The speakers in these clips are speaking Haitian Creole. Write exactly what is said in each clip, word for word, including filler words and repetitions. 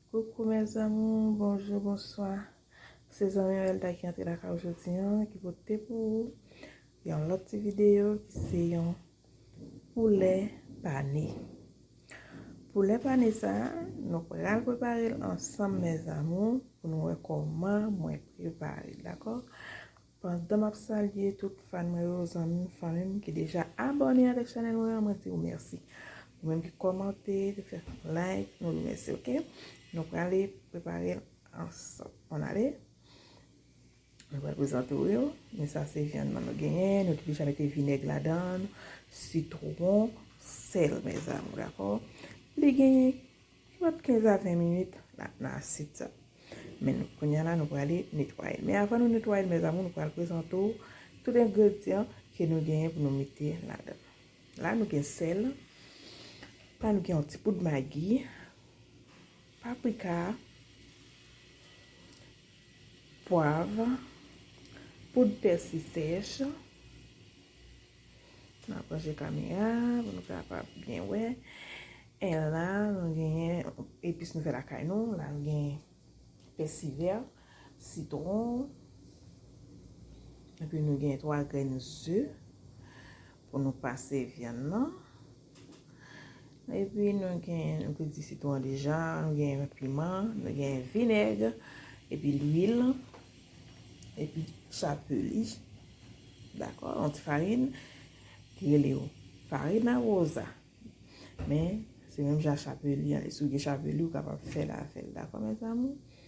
Coucou mes amours, bonjou, bonswa. Se zanmi Amelda ki antre lakay ou jodi a, ki pote pou ou yon lòt ti videyo ki se yon poulè pane. Poulè pane sa, nou pral prepare l ansanm mes amours pou nou wè kòman mwen prepare l, dakò? Pandan m ap salye tout fan mwen yo, zanmi m, fanmi m ki deja abòne avèk chanèl mwen an, mwen di w mèsi. Ou menm ki kòmante, ki fè like, nou remèsye, oke? Nou prale prepare l ansanm. Ann ale. Nou pral prezante w yo. Men sa se vyann nan nou genyen. Nou te deja mete vinèg ladan l, sitwon, sèl, mes amours, dakò? Li genyen Li pran kenz a ven minit la, nan asyèt sa. Men nou, kounye a la, nou prale netwaye l. Men avan nou netwaye l, mes amours, nou pral prezante w tout engredyan ke nou genyen pou nou mete ladan. La, nou gen sèl. La, nou gen yon ti poud magi, paprika, pwav, poud pèsi sèch. N ap ranje kamera pou nou kapab byen wè. E la, nou genyen epis nou fè lakay nou. La, nou genyen pèsi vè, sitwon. Epi nou genyen twa grenn ze pou nou pase vyann nan. Epi nou genyen, nou te di sitwon deja, nou genyen piman, nou genyen vinèg, epi lwil, epi chapeli. Dakò, yon ti farin ki rele yo farina rosa. Men, se menm jan chapeli an, si w gen chapeli, ou kapab fè l avè l. Dakò, mes amours?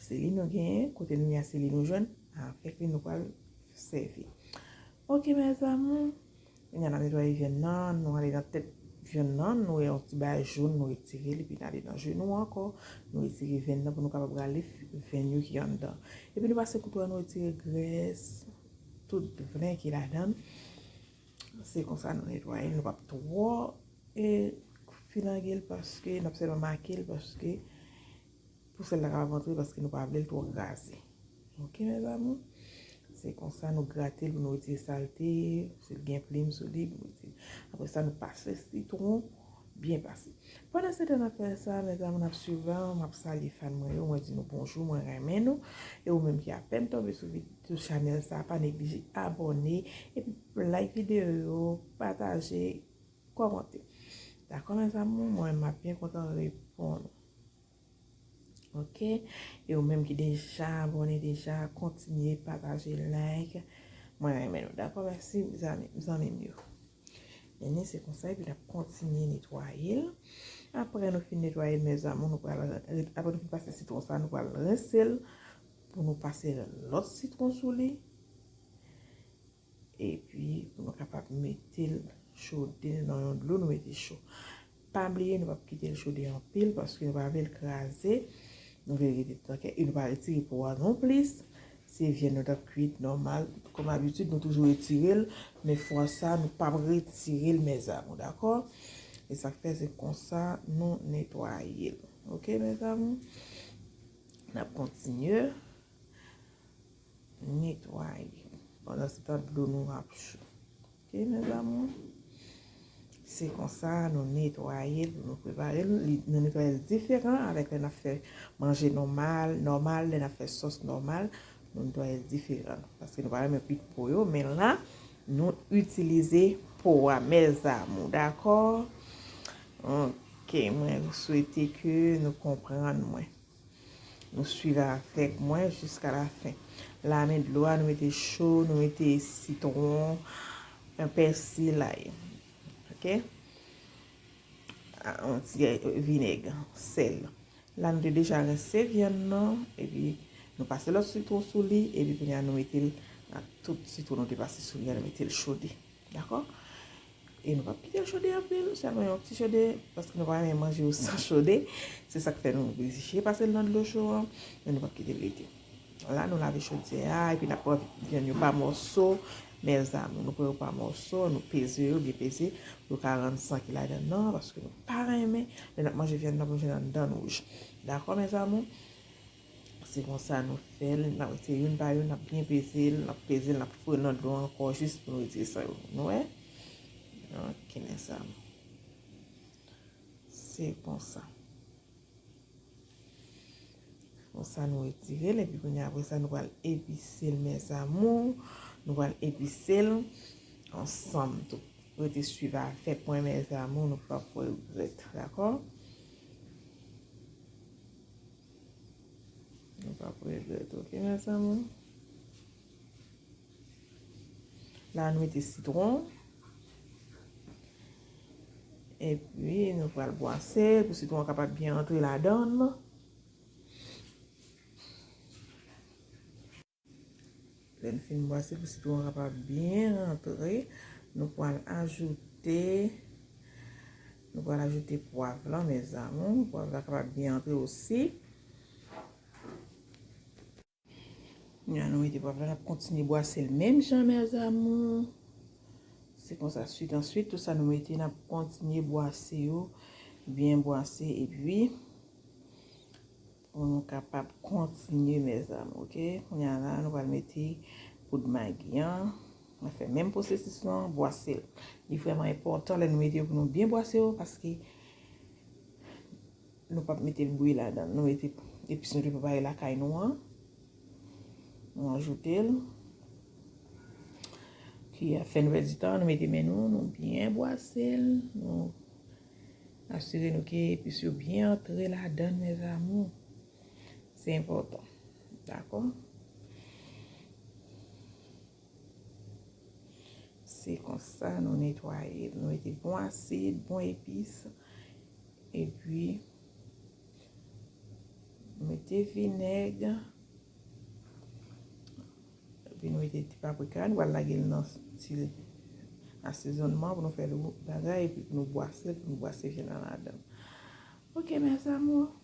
Se li nou genyen, kote nou ye a, se li nou jwenn, avèk li nou pral sèvi. Oke, mes amours, kounye a n ap netwaye vyann nan, nou ale nan tèt vyann nan, nou wè yon ti bagay jòn, nou retire l, epi n ale nan jenou ankò, nou retire venn nan pou nou kapab rale venn yo ki anndan. Epi nou pase kouto a, nou retire grès, tout venn ki ladan l. Se konsa nou netwaye l, nou p ap twò, e, filange l paske n ap sèlman make l paske pou sèl la kapab antre paske nou pa vle l twò kraze. Oke, mes amours? Se konsa nou grate l pou nou retire salte, si l gen plim sou li, pou nou retire. Apre sa, nou pase sitwon byen pase. Pandan se tan n ap fè sa, mes amours, n ap swiv la, m ap salye fan mwen yo, mwen di nou bonjou, mwen renmen nou. E ou menm ki apèn tonbe sou vid-, sou chanèl sa, pa neglije abòne, epi like videyo yo, pataje, kòmante. Dakò, mes amours, mwen, m ap byen kontan reponn ou. Oke? E ou menm ki deja abòne deja, kontinye pataje, like. Mwen renmen nou. Dakò? Mèsi, zanmi, zanmi m yo. Ebyen, se konsa, epi n ap kontinye netwaye l. Apre nou fin netwaye l, mes amours, nou pral, apre nou fin pase sitwon sa, nou pral rense l pou nou pase lòt sitwon sou li. Epi, pou nou kapab mete l chode nan yon dlo, nou mete cho. Pa bliye, nou p ap kite l chode anpil, paske nou pa vle l kraze. Nou vle l rete tanke, e nou pa retire po a non plis. Se vyann nou t ap kwit nòmal. Kòm abitid, nou toujou retire l, men fwa sa, nou p ap retire l, mes amours, dakò? E sa k fè, se konsa nou netwaye l. Oke, mes amours? N ap kontinye netwaye. Pandan se tan, dlo nou ap cho. Oke, mes amours? Se konsa nou netwaye l, nou prepare l. Li, nou netwaye l diferan avèk lè n ap fè manje nòmal, nòmal, lè n ap fè sòs nòmal, nou netwaye l diferan. Paske nou pa renmen kwit po yo, men la, nou itilize po a, mes amours, dakò? Oke, mwen swete ke nou konprann mwen. Nou swiv avèk mwen jiska la fen. La, men dlo a, nou mete cho, nou mete sitwon, pèsi, lay. Oke? A, yon ti, eh, vinèg, sèl. La, nou te deja rense vyann nan, epi nou pase lòt sitwon sou li, epi kounye a nou mete l ak tout sitwon nou te pase sou li a, nou mete l chode. Dakò? E nou p ap kite l chode anpil, sèlman yon ti chode, paske nou pa renmen manje yo san chode. Se sa k fè nou oblije pase l nan dlo cho an, men nou p ap kite l rete. La, nou lave chodyè a, epi n ap pran vyann yo pa mòso, mes amours. Nou pran yo pa mòso, nou peze yo, byen peze, pou yo ka rann san ki ladan nan, paske nou pa renmen, lè n ap manje vyann nan, pou nou jwenn anndan l wouj. Dakò, mes amours? Se konsa nou fè l, n ap retire youn pa youn, n ap byen peze l, n ap peze l, n ap foure nan dlo ankò jis pou nou retire san yo. Nou wè? Oke, mes amours. Se konsa. Sa nou retire l, epi kounye a, apre sa, nou pral epise l, mes amours. Nou pral epise l ansanm tou. Rete swiv avèk mwen, mes amours, nou p ap regrèt, dakò? Nou p ap regrèt, ok, mes amours? La, nou mete sitwon. Epi, nou pral bwase pou sitwon an kapab byen antre ladan l. Lè n fin bwase pou sitwon an kapab byen rantre, nou pral ajoute, nou pral ajoute pwav lan, mes amours. Pwav la kapab byen rantre osi. Kounye a nou mete pwav la, n ap kontinye bwase l menm jan, mes amours. Se konsa, swit answit, tout sa nou mete, n ap kontinye bwase yo, byen bwase, epi pou nou kapab kontinye, mes amours, ok? Kounye a la, nou pral mete poud magi an. N ap fè menm pwosesis lan, bwase l. Li vrèman enpòtan lè nou mete yo pou nou byen bwase yo, paske nou p ap mete l bouyi ladan l. Nou mete epis nou te prepare lakay nou an. Nou ajoute l. Ki a fè n pèdi tan, nou mete men nou, nou byen bwase l. Nou asire nou ke epis yo byen antre ladan l, mes amours. Se enpòtan. Dakò? Se konsa nou netwaye l. Nou mete bon asid, bon epis. Epi, nou mete vinèg. Epi nou mete ti paprika. Nou pral lage l nan ti asezonnman pou nou fè l bagay. Epi pou nou bwase l, pou nou bwase vyann nan ladan l. Ok, mes amours.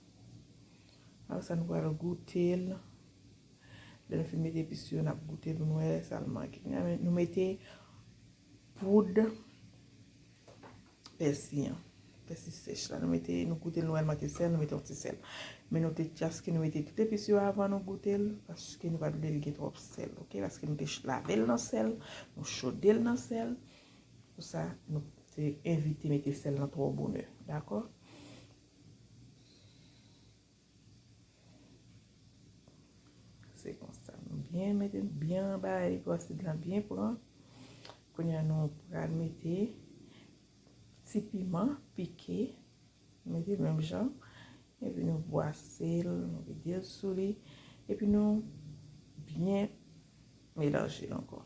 Apre sa, nou pral goute l. Lè nou fin mete epis yo, n ap goute pou nou wè sa l manke. Nou mete poud pèsi an. Pèsi sèch la. Nou mete, nou goute l, nou wè l manke sèl, nou mete yon ti sèl. Men nou te tchaske nou mete tout epis yo avan nou goute l, paske nou pa t vle l gen twòp sèl, ok? Paske nou te ch-, lave l nan sèl, nou chode l nan sèl. Pou sa, nou te evite mete sèl lan twò bonè, dakò? Se konsa. Nou byen mete, byen anba, epi asid lan byen pran. Kounye a, nou pral mete ti piman pike. Mete menm jan. Epi nou bwase l, nou vide l sou li. Epi nou byen melanje l ankò.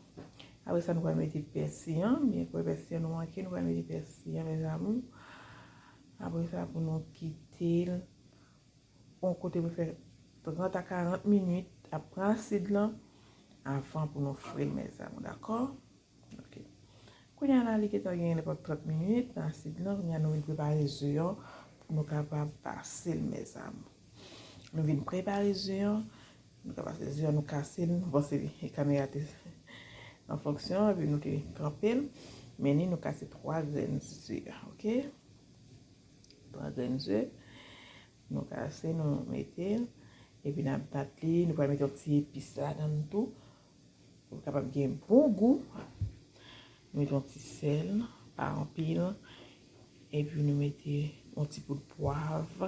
Apre sa, nou pral mete pèsi an. Byen kwè pèsi an nou manke, nou pral mete pèsi an, mes amours. Apre sa, pou nou kite l yon kote pou fè trant a karant minit, ap pran asid lan, avan pou nou fri l, mes amours, dakò? Ok. Kounye a la, li gentan gen nenpòt trant minit nan asid lan. Kounye a, nou vin prepare ze an pou nou kapab pase l, mes amours. Nou vin prepare ze an, nou ka pase ze an, nou kase l, nou panse kamera te an fonksyon, epi nou te kanpe l. Men ni nou kase twa grenn ze, ok? Twa grenn ze. Nou kase, nou mete l. Epi n ap bat li. Nou pral mete yon ti epis ladan l tou. Pou l kapab gen bon gou. Nou mete yon ti sèl, pa anpil. Epi nou mete yon ti poud pwav.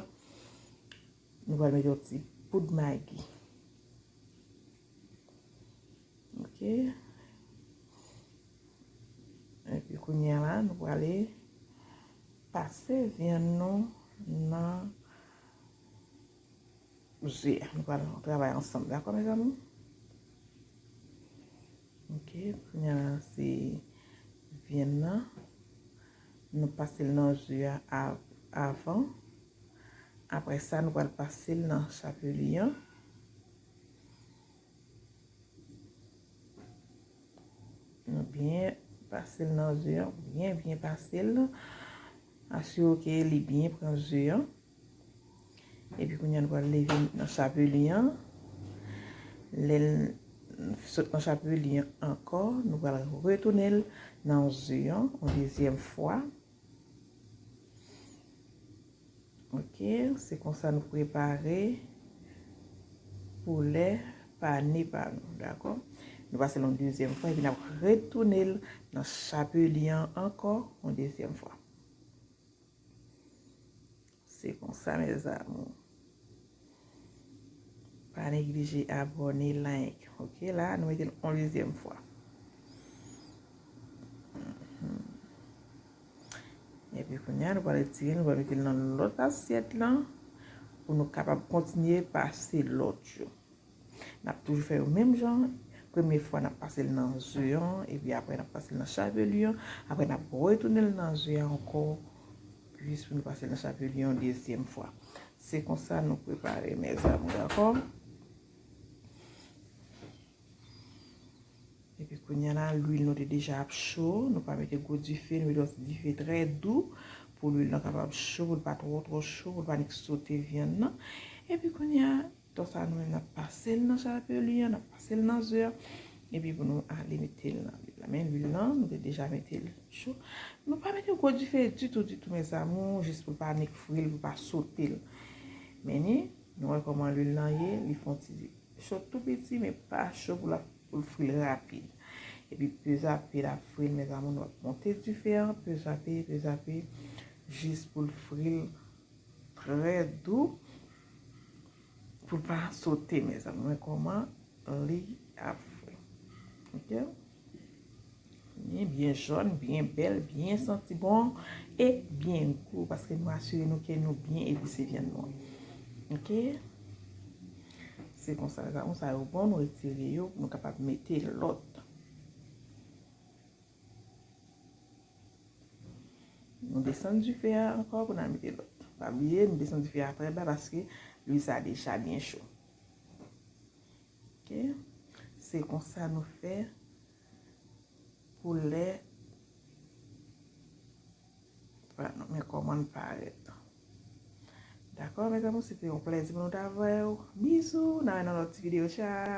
Nou pral mete yon ti poud magi. Ok. Epi kounye a la, nou prale pase vyann nou nan ze a. Nou pral travay ansanm, dakò, mes amours? Ok, kounye a la, se vyann nan. Nou pase l nan ze a av-, avan. Apre sa, nou pral pase l nan chapelure an. Nou byen pase l nan ze an, byen, byen pase l. Asire w ke li byen pran ze an. Epi kounye a, nou pral leve nan chapelure an. Lè l sot nan chapelure an ankò, nou pral retounen l nan ze an, yon dezyèm fwa. Ok, se konsa nou prepare poulè pane pa nou, dakò? Nou pase l yon dezyèm fwa, epi n ap retounen l nan chapelure an ankò yon dezyèm fwa. Se konsa, mes amours. Pa neglije abòne, like. Ok, la, nou mete l yon dezyèm fwa. Epi kounye a, nou pral retire, nou pral mete l nan lòt asyèt lan pou nou kapab kontinye pase lòt yo. N ap toujou fè yo menm jan. Premye fwa, n ap pase l nan ze an, epi apre, n ap pase l nan chapelure an, apre, n ap retounen l nan ze an ankò, jis pou nou pase l nan chapelure an yon dezyèm fwa. Se konsa nou prepare, mezanmi, dakò? Epi kounye a la, lwil nou te deja ap cho. Nou pa mete gwo dife, nou mete yon ti dife trè dou pou lwil lan kapab cho, pou l pa twò, twò cho, pou l pa nik sote vyann nan. Epi kounye a, tan sa nou menm n ap pase l nan chapelure an, n ap pase l nan ze an. Epi pou nou ale mete l nan lwil la. Men lwil lan, nou te deja mete l cho. Nou pa mete gwo dife ditou, ditou, mes amours, jis pou l pa nik fri l, pou l pa sote l. Men ni, nou wè kòman lwil lan ye, li fè yon ti cho tou piti, men pa cho pou l ap, pou l fri l rapid. Epi pezape l ap fri l, mes amours, nou ap monte dife an, pezape, pezape, jis pou l fri l trè dou, pou l pa sote, mes amours. Men kòman li ap fri. Ok? Li byen jòn, byen bèl, byen santi bon e byen gou, paske nou asire nou ke nou byen epise vyann nou an. Ok? Se konsa, mes amours, sa yo bon, nou retire yo, nou kapab mete lòt. Nou desann dife a ankò pou n al mete lòt. Pa bliye, nou desann dife a trè ba paske lwil sa deja byen cho. Ok? Se konsa nou fè pou lè. Vwala, nou, men kòman l parèt. Dakò, mes amours, se te yon plèzi pou nou t avè w. Bizou, n a wè nan lòt ti videyo. Tchao!